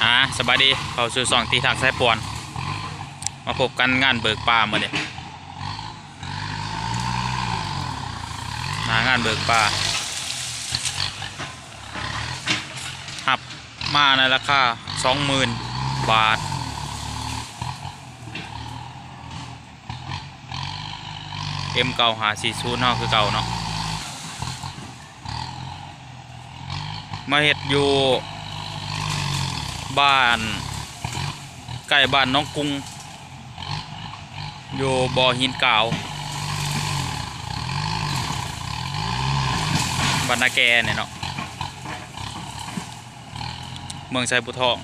ອາ ສະບາຍດີ ເຂົ້າສູ່ຊ່ອງຕີທັກສາຍປ່ວນ ມາພົບກັນງານເບີກປ່າມື້ນີ້ ໜ້າງານເບີກປ່າ ຮັບມາໃນລາຄາສອງໝື່ນບາດ. ເອັມເກົ້າຫ້າສີ່ສູນເຮົາຄືເກົ່າເນາະ ມາເຮັດຢູ່ບ້ານ ໃກ້ບ້ານໜອງກຸງ ຢູ່ບໍ່ຫີນກາວ ບ້ານນາແກນີ້ເນາະ ເມືອງໄຊບູທອງ.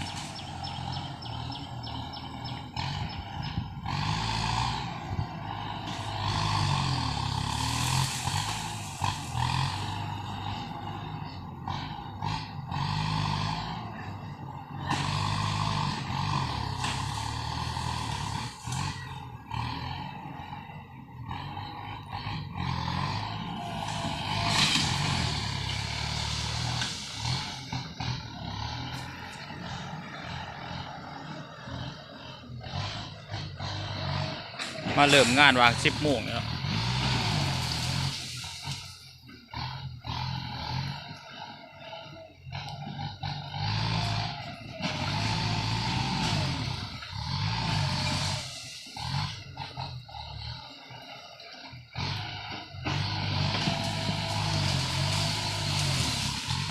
ມາເລີ່ມງານວ່າງສິບໂມງເນາະ.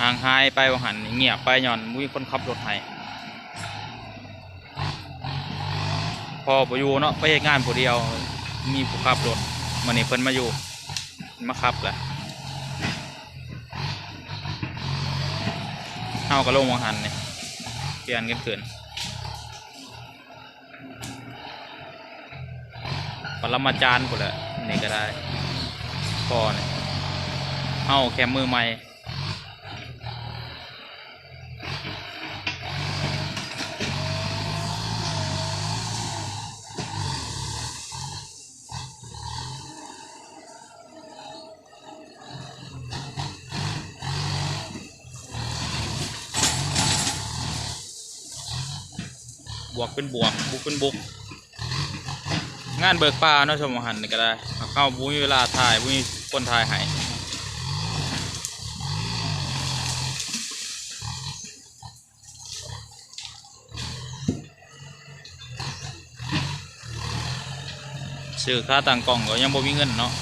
ຫ່າງຫາຍໄປວ່າຫັ້ນ ງຽບໄປ ຍ້ອນບໍ່ມີຄົນຂັບລົດໃຫ້ ພໍ່ບໍ່ຢູ່ເນາະ ໄປເຮັດງານຜູ້ດຽວ ມີຜູ້ຂັບລົດ ມື້ນີ້ເພິ່ນມາຢູ່ ມາຂັບແຫຼະ ເຮົາກໍລົງວ່າງຫັ້ນນີ້ ປ່ຽນກັນຂຶ້ນ ປະລະມາຈານພຸ້ນແຫຼະ ນີ້ກໍໄດ້ ພໍນີ້ ເຮົາແຄ່ມືໃໝ່. ບວກເປັນບວກ ບຸກເປັນບຸກ ງານເບີກປ່າເນາະ ຊ່ວງວ່າຫັ້ນນີ້ກໍໄດ້ ເຮົາບໍ່ມີເວລາຖ່າຍ ບໍ່ມີຄົນຖ່າຍໃຫ້. ຊື້ຂາຕັ້ງກ້ອງກໍຍັງບໍ່ມີເງິນເນາະ.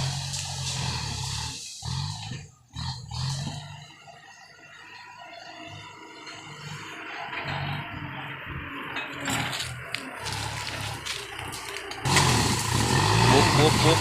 ບຸບ ບຸບ ບຸບ.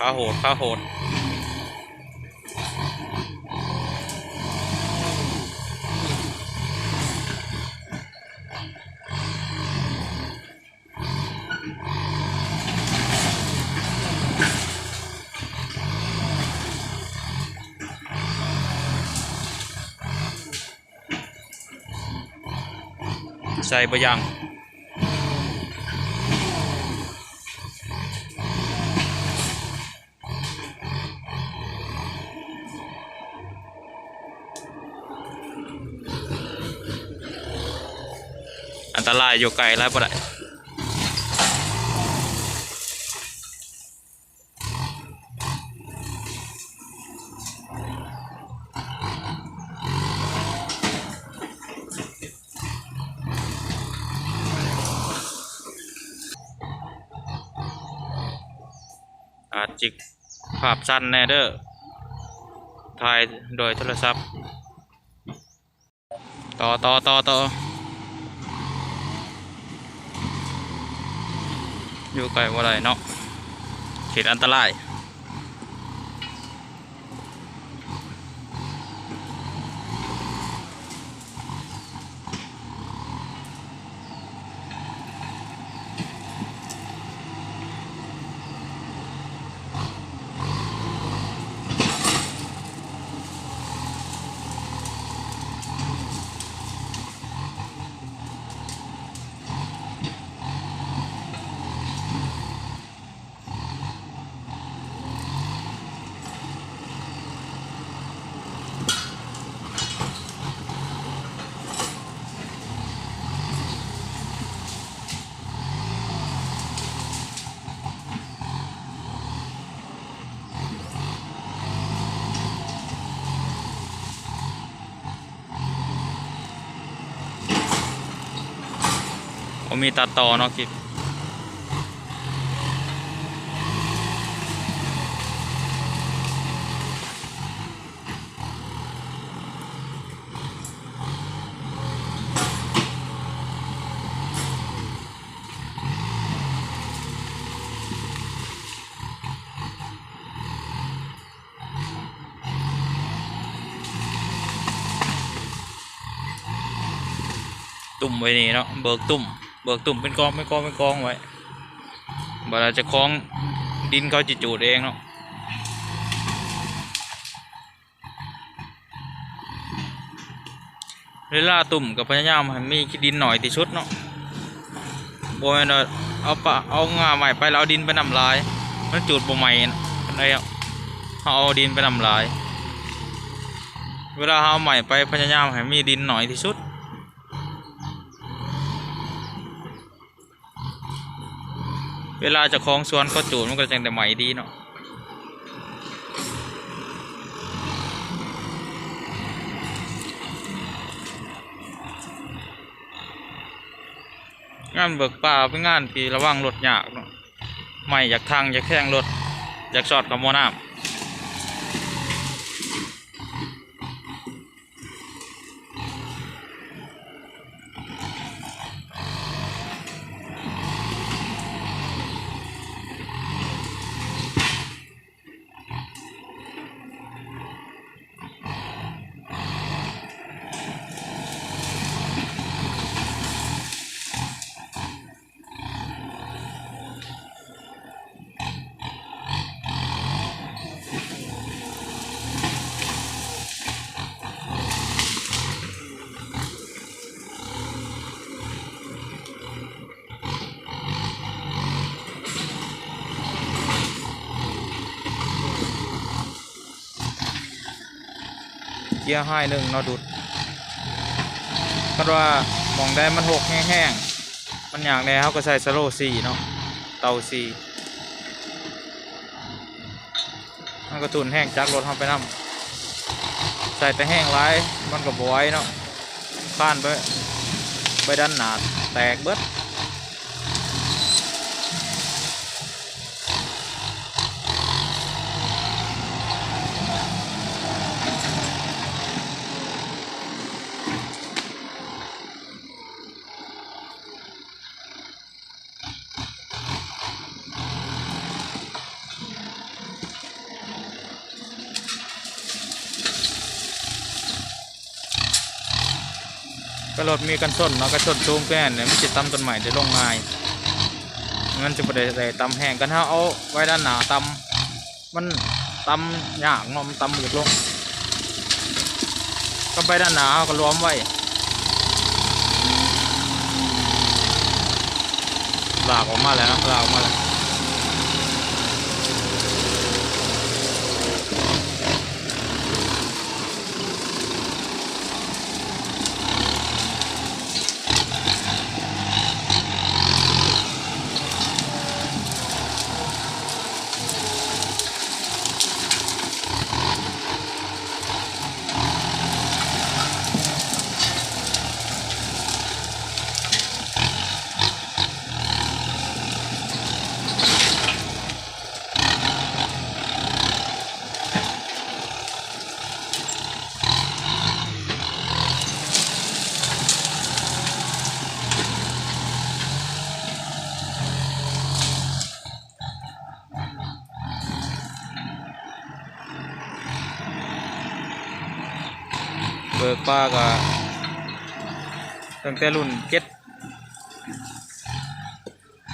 ຂາໂຫດ ຂາໂຫດ. ໃສ່ບໍ່ຍັງ. ເ ອັນຕະລາຍ ຢູ່ໃກ້ຫຼາຍບໍ່ໄດ້. ອາດຈິກພາບສັ້ນແດ່ເດີ ຖ່າຍໂດຍໂທລະສັບ. ຕໍ່ ຕໍ່ ຕໍ່ ຕໍ່ ຢູ່ໃກ້ບໍ່ໄດ້ເນາະ ເຂດອັນຕະລາຍ. ບໍ່ມີຕັດຕໍ່ເນາະ ຄລິບ. ຕຸ້ມໄວ້ນີ້ເນາະ ເບີກຕຸ້ມ ເບີກຕຸ້ມເປັນກອງ ເປັນກອງ ເປັນກອງໄວ້ ບັດເຈົ້າຂອງດິນເຂົາຊິຈູດເອງເນາະ. ເວລາຕຸ້ມກໍພະຍາຍາມໃຫ້ມີຂີ້ດິນໜ້ອຍທີ່ສຸດເນາະ ບໍ່ແມ່ນວ່າເອົາປະ ເອົາງ່າໄມ້ໄປແລ້ວເອົາດິນໄປນຳຫຼາຍ ມັນຈູດບໍ່ໄໝ້ປານໃດ. ເຮົາເອົາດິນໄປນຳຫຼາຍ ເວລາເຮົາເອົາໄມ້ໄປ ພະຍາຍາມໃຫ້ມີດິນໜ້ອຍທີ່ສຸດ. ເວລາເຈົ້າຂອງສວນເຂົາຈູດ ມັນກໍຈັ່ງໄດ້ໄໝ້ດີເນາະ. ງານເບີກປ່າເປັນງານທີ່ລະວັງລົດຍາກເນາະ ໄມ້ຢາກທັ່ງ ຢາກແທງລົດ ຢາກຊອດເຂົ້າໝໍ້ນ້ຳ. ເກຍຮ້າຍໜຶ່ງເນາະ ດຸດ. ຄັນວ່າໝ່ອງໃດມັນຮົກແຮງໆ ມັນຍາກແດ່ ເຮົາກໍໃສ່ສະໂລສີ່ເນາະ ເຕົາສີ່ ມັນກໍທຸ່ນແຮງຈັກລົດເຮົາໄປນຳ. ໃສ່ແຕ່ແຮງຫຼາຍມັນກໍບໍ່ໄຫວເນາະ ຄານໄປ ໄປດ້ານໜ້າແຕກເບິດ. ກໍລົດມີກັນຊົນເນາະ ກັນຊົນສູງແກ່ນນີ້ ມັນຊິຕຳຕົ້ນໄມ້ໄດ້ລົງງ່າຍ ມັນຊິບໍ່ໄດ້ ໄດ້ຕຳແຮງ. ຄັນເຮົາເອົາໄວ້ດ້ານໜ້າຕຳ ມັນຕຳຍາກເນາະ ມັນຕຳບໍ່ຢາກລົງ. ກັບໄປດ້ານໜ້າເຮົາກໍລວມໄວ້ ລາກອອກມາແລ້ວເນາະ ລາກອອກມາແລ້ວ. ປາກໍຕັ້ງແຕ່ລຸ້ນເຈັດ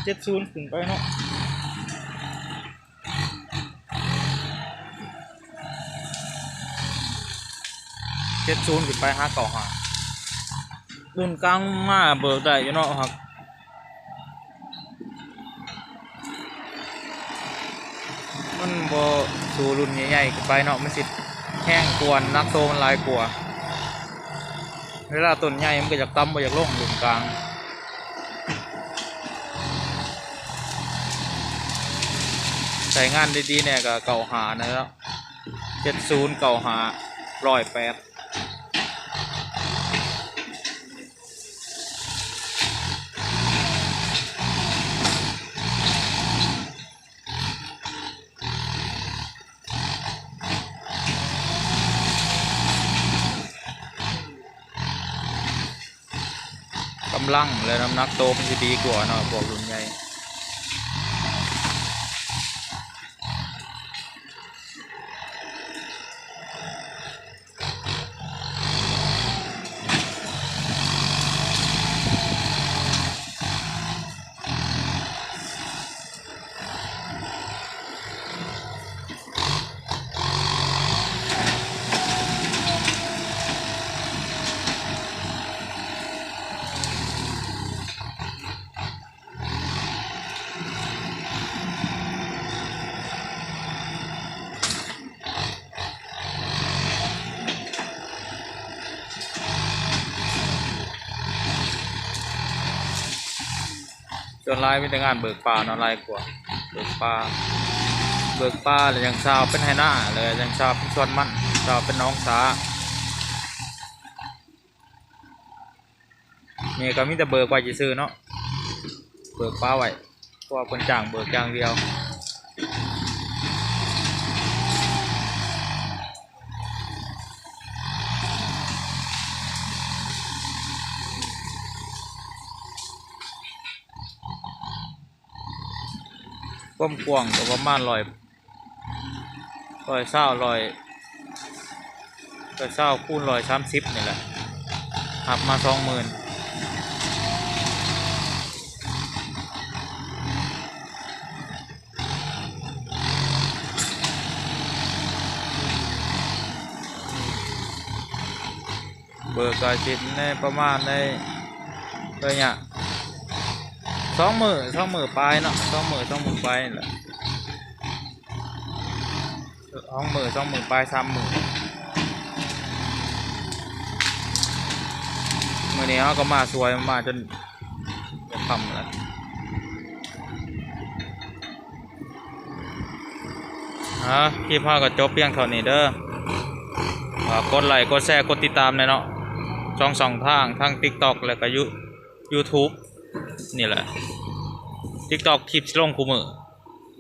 ເຈັດສູນຂຶ້ນໄປເນາະ ເຈັດສູນຂຶ້ນໄປຫາເກົ້າຫ້າ ລຸ້ນກາງມາເບີກໄດ້ຢູ່ເນາະ ຫາກ ມັນບໍ່ສູ້ລຸ້ນໃຫຍ່ໆຂຶ້ນໄປເນາະ ມັນຊິແຮງກວ່າ ນ້ຳໜັກໂຕມັນຫຼາຍກວ່າ ເວລາຕົ້ນໃຫຍ່ມັນກໍຢາກຕ່ຳ ບໍ່ຢາກລົງລຸ້ນກາງ ໃຊ້ງານດີໆແດ່ກໍເກົ້າຫ້ານັ້ນແຫຼະ ເຈັດສູນ ເກົ້າຫ້າ ຮ້ອຍແປດ ກຳລັງ ແລະ ນ້ຳໜັກໂຕມັນຊິດີກວ່າເນາະ ພວກລຸ້ນໃຫຍ່. ສ່ວນຫຼາຍມີແຕ່ງານເບີກປ່າເນາະ ຫຼາຍກວ່າ ເບີກປ່າ ເບີກປ່າ ແລ້ວຍັງຊາວເປັນໄຮ່ນາ ແລ້ວຍັງຊາວເປັນສວນມັນ ຊາວເປັນໜອງສາ. ນີ້ກໍມີແຕ່ເບີກໄວ້ຊື່ໆເນາະ ເບີກປ່າໄວ້ ເພາະວ່າເພິ່ນຈ້າງເບີກຢ່າງດຽວ. ຄວາມກວ້າງກໍປະມານຮ້ອຍ ຮ້ອຍຊາວ ຮ້ອຍ ຮ້ອຍຊາວຄູນຮ້ອຍສາມສິບນີ້ແຫຼະ ຮັບມາສອງໝື່ນ. ເບີກກໍຊິໃນປະມານໃນໄລຍະສອງມື້ ສອງມື້ປາຍເນາະ ສອງມື້ ສອງມື້ປາຍນີ້ແຫຼະ ສອງມື້ ສອງມື້ປາຍ ສາມມື້. ມື້ນີ້ເຮົາກໍມາຊ່ວຍ ມາຈົນຄ່ຳແລ້ວ. ອ່າ ຄລິບເຮົາກໍຈົບພຽງເທົ່ານີ້ເດີ ຝາກກົດໄລ ກົດແຊ ກົດຕິດຕາມແດ່ເນາະ ສອງຊ່ອງທາງ ທັງ TikTok ແລ້ວກໍ You- YouTube ນີ້ແຫຼະ TikTok ຄລິບຊິລົງຄູ່ມື້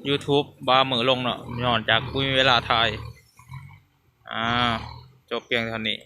YouTube ບາງມື້ລົງເນາະ ຍ້ອນຈາກບໍ່ມີເວລາຖ່າຍ. ອ່າ ຈົບພຽງເທົ່ານີ້.